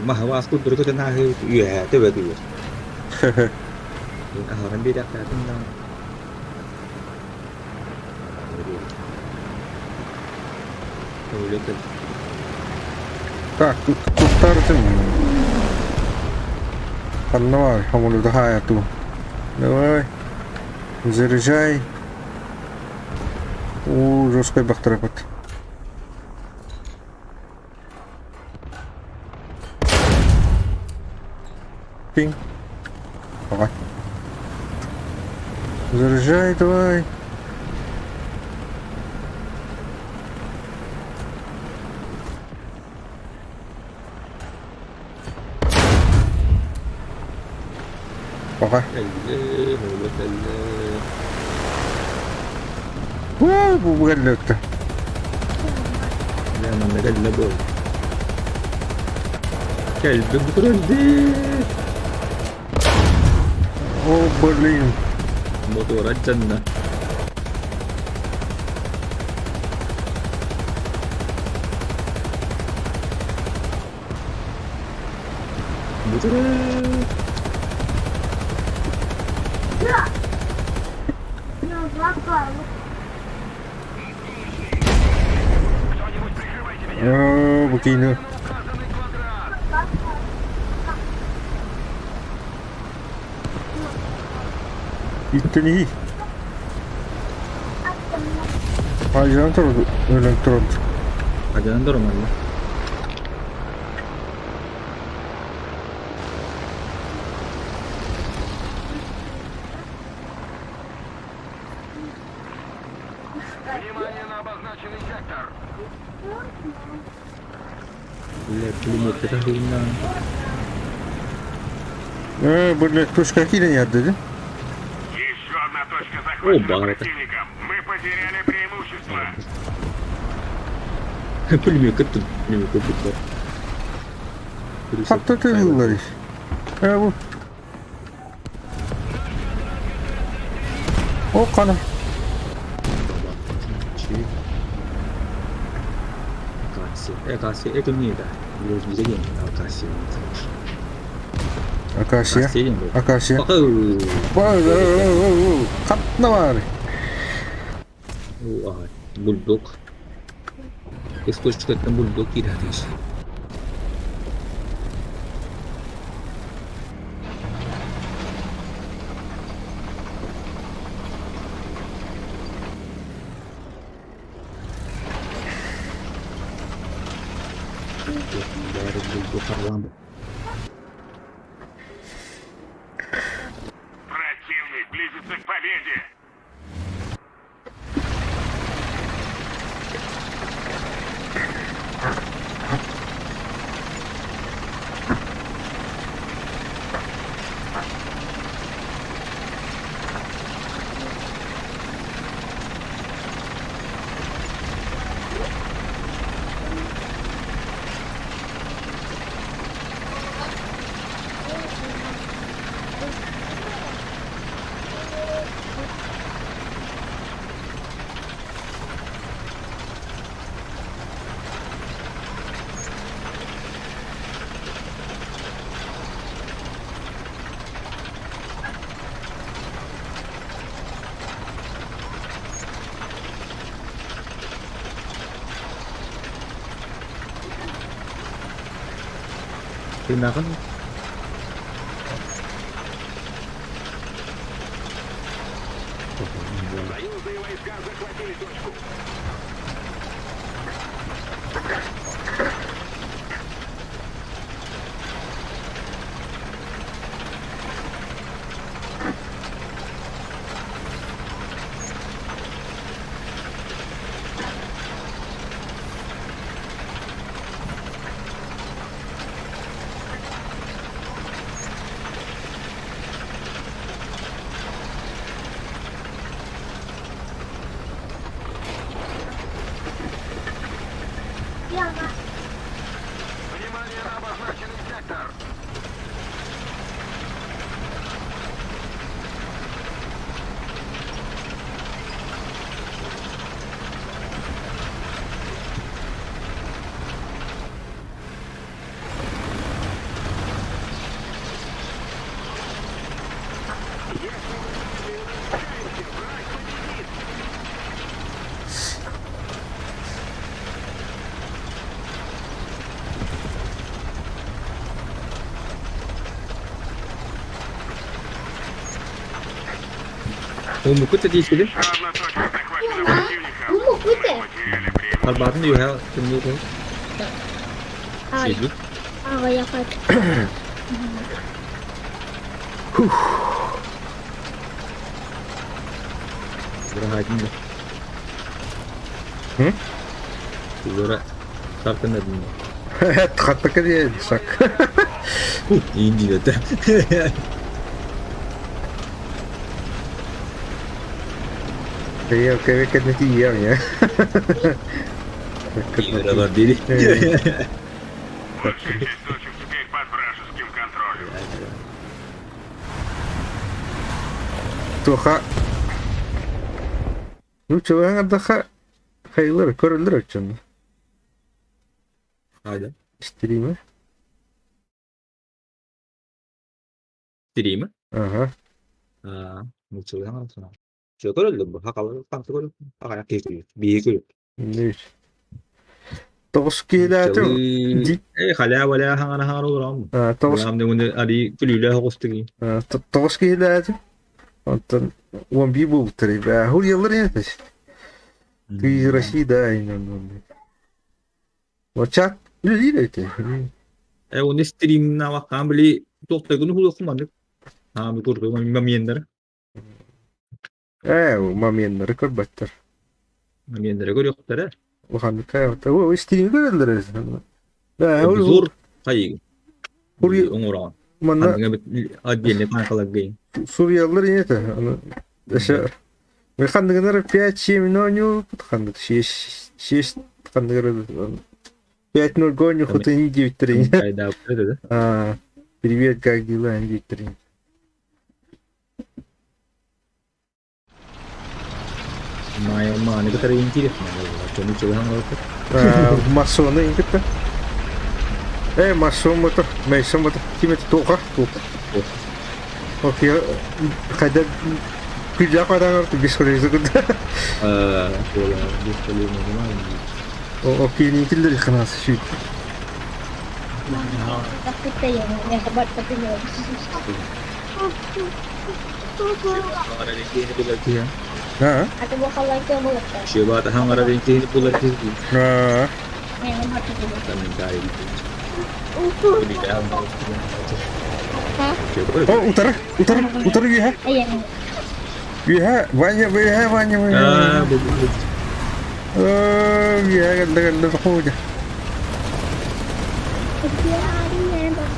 Маһабаас курдук көтөн ааһыы үөһээ төбөтүгэр. Аһаран биэриэхтээтим даҕаны. Өлөтөн. Так, тут куттарытым. Ханна бар, хамулуда хаяту. Давай. Заряжай. Уу, жесткой бахтарапат. Пинг. Давай. Заряжай, давай. Пока. Уу, бу кэллэ Манна кэллэ буол. Кэлбит бу турар О, блин. Мотор аттанна. Бу турар. Кто-нибудь прикрывайте меня. О, бу киинэ. Указанный квадрат. Иттени. Ажан турду, өлөн турду. Ажан турмалла. Внимание на обозначенный сектор. Пулеметка хуйня. Э, блядь, точка киирэн ярдыды. Еще одна точка захвачена О, барыта. противником. Мы потеряли преимущество. Пулеметка тут. Пулеметка тут. Хатта тыгыллар. Э, бу. О, қана. Акация, это не это. Акация. Акация. Акация. Хатна бар. Бульдог. Источник бульдог кирәдеш. Противник близится к победе. Тыыннаахын Союзные войска захватили точку. Внимание на обозначенный сектор. Мумукут этиискили. Еще одна точка захвачена противником. Мумукут. Мы потеряли преимущество. Харбаатын үөһэ тымныы кыһын. Ай, Сиэбит. аҕыйахат. Быраһаатын да. М? Туллара сартанадын. Хаттака диэн сак. Индия Эйэ, кэбэ кэнники иэҕ я. Игралар дири. Большая часть точек теперь под вражеским контролем. Туха. Ну, чылаҥардаха хайлар көрөллөр оччону. Хайда. Стримы. Стримы? Ага. Аа, нууччалыы хаҥаласына. Чё көрөллөр бу? Хакалар хамсы көрөл. Аҕайах киһи көрүө. Биһи көрүө. Үс. Тоҕус киһилээтим. Нууччалыы э халя-валя хаҥара хаҥара олороҕун. Тоҕус Быраам дьоҥун арыы күлүүлээх оҕустугун. Тоҕус киһилээтим. Онтон 11 буолбуттар. Хур яллар ятась. Ты из России, да, Чат үлэлиир эти. Э оны стримнаабаккаан били туохтайгын уһулуоххун маннык. Аамы курдук моментары. Ээ, моменнары көрбөттөр. Моменнары көрүөхтэрэ. Улаханнык кайбаттар. О, стрим көрөллөр. Ээ, Обзор хайыгын. Хур Оҥороҕун. манна Отдельный панкалаггыйын. суруйаллар это. Аны эше Мы ханныгынар 5-7 ноню, ханнык 6 6 ханныгар 5-0 гоню, хоть и не 9-3. Кайда да? А, привет, как дела, 9-3. Мая мааны кытары интересно. Чону чылахан Масоны ингитта. Э, масон мото, мейсон мото, ким это тоqa, тоqa. Окей, хайда күллә караңар бесполезно куда. Ола, бесполезно. Окей, не киллер ханас шит. Ha? Ha. О, утары, утары, утары үөһэ. Үөһэ, Ваня, үөһэ, Ваня, Ваня. Үөһэ кэллэ, кэллэ, хода.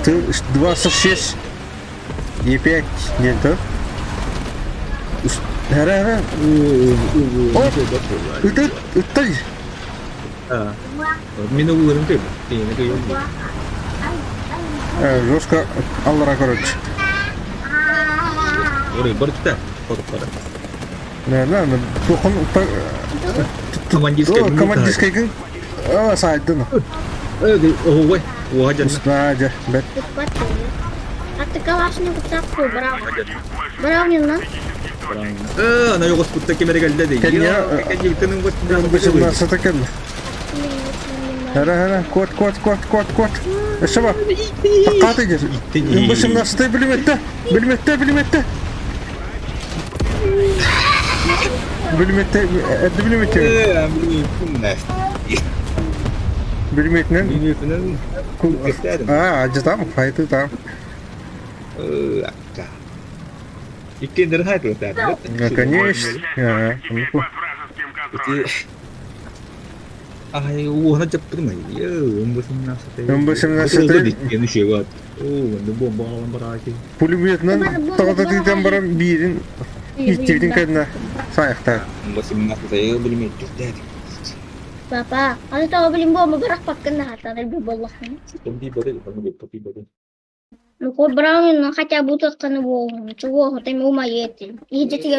Ты 26 и 5, нет, да? Хара, хара. О, это, это. Мин угуларым көй. Тиene көй. Жестко аллара, короче. Ори барчта. Фотоктара. Не, не, не, тохон Командирская. Командирская. А, сайдын. Э, ой, ой, Надя, бет. Э, ана йогос путта кемере келди. Кenya. Кenya Бышымнан сатакен. Хара, хара, кот, кот, кот, кот, кот. Өссө бар. Таккааты дьэ. М18 бүлүмөттө. Бүлүмөттө, бүлүмөттө. Бүлүмөттө, эрдэ бүлүмөттө. Бүлүмөтүнэн. Аа, ажытам, хайты там. Иккиэннэрин хайдыктаатым. Конечно. Теперь под вражеским контролем. Ай, уоһuna дьаппытым ай. М18. М18. Иккиэн үчүгэй. Оо, онно бомба аҕалан бараачы. Пулеметынан тоҕото баран биирин иттибитин кэннэ саайахтаах. М18 бүлүмөттүрдээдик. Папа, аны тоҕо билин буома бырахпаккын наһаатанар би буоллаххына. Ну, Браун хотя бы утырканы буолуһун, чугуоһу тэми умайыатын. Иһдьэтигэр.